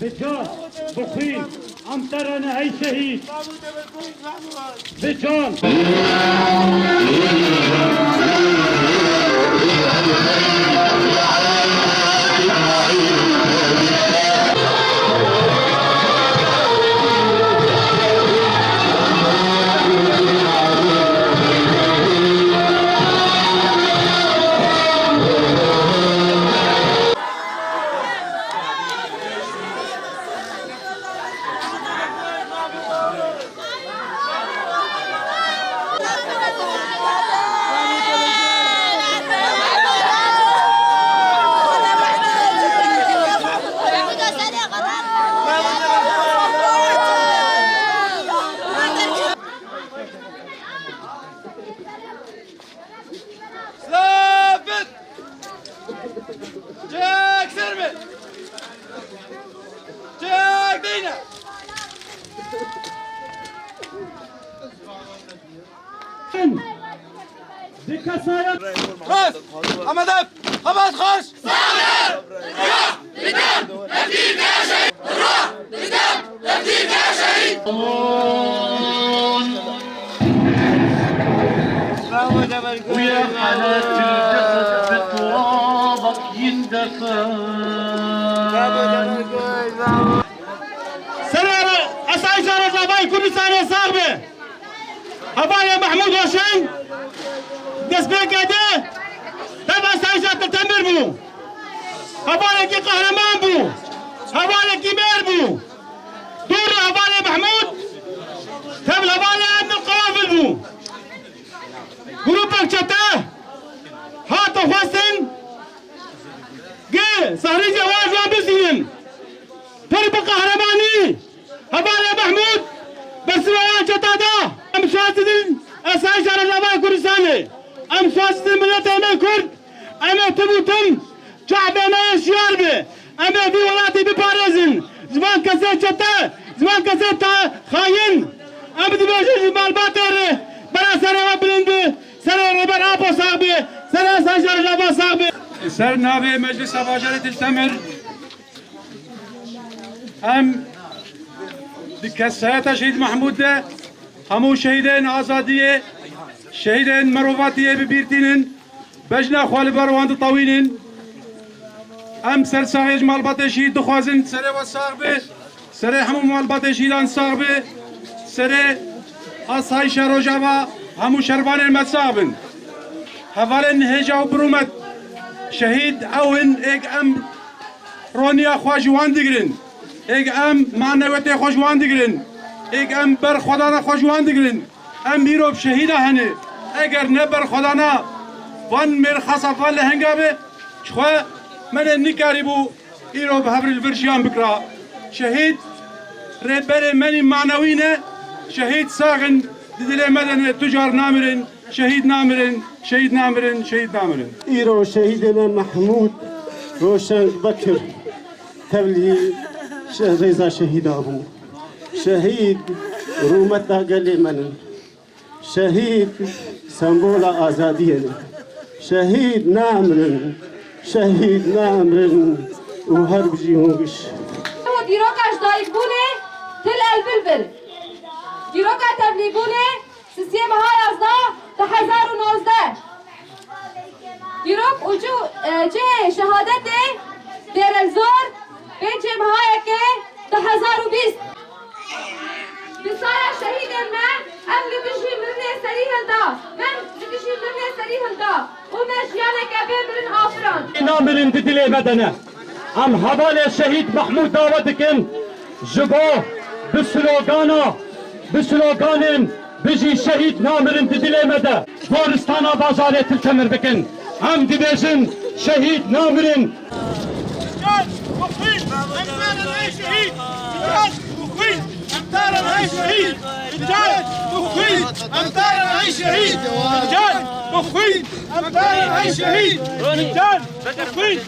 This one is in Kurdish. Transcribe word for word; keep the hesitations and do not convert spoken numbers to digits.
Bi can, bi xwîn, em te re ne ey şehîd. Bi can. Sabit! Çek serme! Çek deyne! Di kesaya Rast! Amade! Xebat xweş! ويا حالات الجسد بترابك يندفن. Serê Esayîşa Rojavayê Kurdistanê sax be. Hevalê Mehmûd Hoşeng destpêkê de tev Esayîşa Til Temir bû. Hevalekî qehreman bû. Hevalekî mêr bû. Dûr hevalê Mehmûd, tev hevalê Emîn Qewafil bû. Grûpek çete hato xwestin gi Sehrî Cewaz wan bizînin. Pir bi qehremanî hevalê Mehmûd bersiva wan çeta da. Em şaş didin Esayîşa Rojavayê Kurdistanê. Em şaş didin miletê me Kurd. Em ê tim û tim çavê me yê şiyar be. Em ê vî welatî biparêzin. Ji van kesê çete, ji van kesê ta xayin. Em dibêjin ji malbatê re bera serê we bilind be. Serê Rêber Apo sax be. Serê Esayîşa Rojava sax be. Ser navê Meclisa Bajarê Til Temir em di kesayeta Şehîd Mehmûd de hemû şehîdên azadiyê, şehîdên mirovatiyê bi bîr tînin. Bejna xwe li ber wan ditewînin. Em sersaxiyê ji malbatê şehîd dixwazin. Serê we sax be. Serê hemû malbatê şehîdan sax be. Serê Asayîşa Rojava hemû şervanên me sax bin. Hevalên hêja û birûmet. Şehîd ew in êk em roniya xwe ji wan digirin. Êk em manewetê xwe ji wan digirin. Êk em berxwedana xwe ji wan digirin. Em îro bi şehîda hene. Eger ne berxwedana van mêrxasa van lehenga be, çixwe me ne nikarîbû îro bi hev re li vir jiyan bikira. Şehîd rêberê me nî manewî ne. Şehîd sax in, di dilê me de ne, tu car namirin, şehîd namirin, şehîd namirin, şehîd namirin. Îro şehîdê me Mehmûd Roşeng Bekir tevlî şe-, rêza şehîda bû. Şehîd rûmeta gelê me ne. Şehîd sembola azadiyê ne. Şehîd namirin, şehîd namirin û her bijî hûn giş. Dîroka ji dayikbûnê Til El Bilbil. Dîroka tevlîbûnê sisiyê meha yazdeh du hezar û nozdeh. Dîrok û cû, e, cihê şehadetê Dêrelzor, pêncê meha yekê du hezar û bîst. Bi saya şehîdên me, em li dijî mirinê serî hilda, me li dijî mirinê serî hilda û me jiyaneke bê mirin afirand. Namirin di dilê me de ne. Em hevalê şehîd Mehmûd dawe dikin ji bo bi slogana, bi sloganên Bijî şehîd namirin di dilê me de. Goristana bajarê Til Temir bikin. Em dibêjin şehîd namirin. Can muxwîn, em tarin ey şehîd. Can muxwîn, em tarin ey şehîd. Can muxwîn, em tarin ey şehîd. Can muxwîn, em tarin ey şehîd. Can muxwîn.